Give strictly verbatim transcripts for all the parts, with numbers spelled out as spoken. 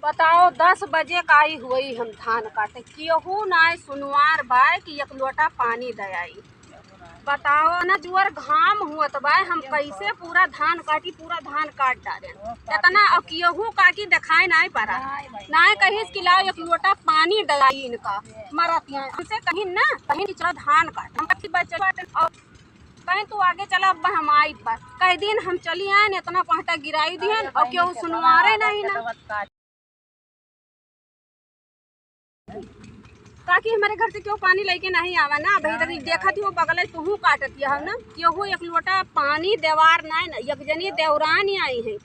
बताओ, दस बजे का आई हुई हम धान काटे, केहू नाय सुनवार बाय कि एक लोटा पानी दे आई। बताओ ना, जुअर घाम हुअत बाय, हम कैसे पूरा धान काटी, पूरा धान काट डारे। इतना अब केहू काकी देखाए नाय पड़ा, नाय कहिस कि लाओ एक लोटा पानी दे आई इनका। मरत यहाँ हमसे कहीं ना, कहीं कि चलो धान काट, हम कहीं बच्चे बाटे और कहीं तू आगे चला, अब हम आई बस। कई दिन हम चली आए, इतना पहटा गिराई दिहन और केहू सुनवारे नहीं ना। ताकि हमारे घर से केहू पानी लेके नहीं आवा ना। अभी तक देखत ही वो बगल है, तुहू काटत यह ना, केहू एक लोटा पानी देवार नहीं ना। एक जनी देवरानी आई है,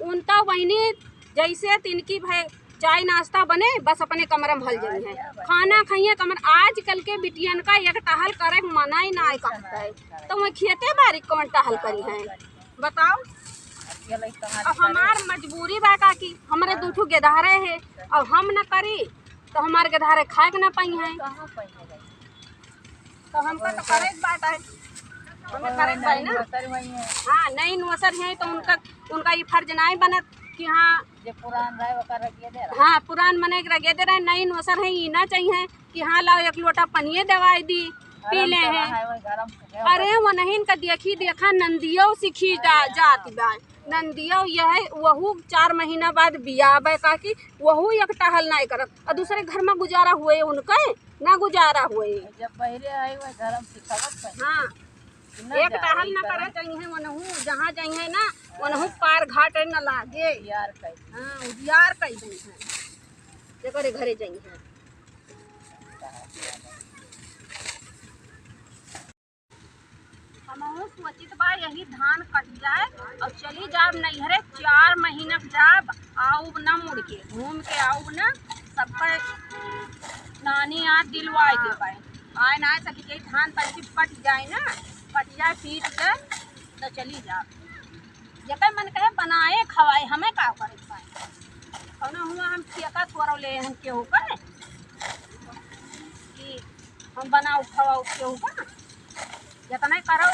उनका बहिनी जैसे तिनकी भय चाय नाश्ता बने, बस अपने कमरा में हल जाई है, खाना खाइए कमर। आजकल के बिटियन का एक टहल करे के मना ही ना है कहता है, तो वह खेते बारी कौन टहल करी है, बताओ। अब हमार मजबूरी बा काकी, हमरे दू ठो गेदहरे है, अब हम न करी तो हमार गेदहरे खाए के ना पाई है। तो हमका तो करे के बात है, हमें करे के बात ना। हाँ, नई नौसर है तो उनका, उनका ये फर्ज नाई बनत कि हाँ, जे पुरान रहे ओकर रगिए दे रहे। हाँ, पुरान मने के रगिए दे रहे, नई नौसर है, ई ना चाहिए कि हाँ लाओ एक लोटा पनिए देवाई दी, पी ले हैं। अरे वो नहीं इनका देखी देखा नंदियो सीखी जा, जाती बा। नंदियो यह वहू चार महीना बाद बियाह बे काकी, वहू एक टहल नाई करत, और दूसरे घर में गुजारा हुए उनके ना गुजारा हुए। जब बहरे आई वह घर में सिखावत है। हाँ, एक टहल ना करे चाहिए वनहू, जहाँ चाहिए ना वनहू पार घाट न लागे। उजियार कई दी। हाँ, उजियार कई दी है। जेकरे घरे चाहिए। हमहू सोचित बा यही धान कट जाए और चली जाब नैहरे, चार महीना के जाब, आउब ना मुड़ के, घूम के आउब ना, सबका नानी याद दिलवाए देबे। आए ना सकी के धान तनकी कट जाए ना, कट जाए पीट के तो चली जाब। जेकर मन कहे बनाए खवाए, हमें का करे के पाए। कौनो हुआ हम ठेका थोड़ा ले हम केहू का कि हम बनाओ खवाओ केहू का, जितना करो।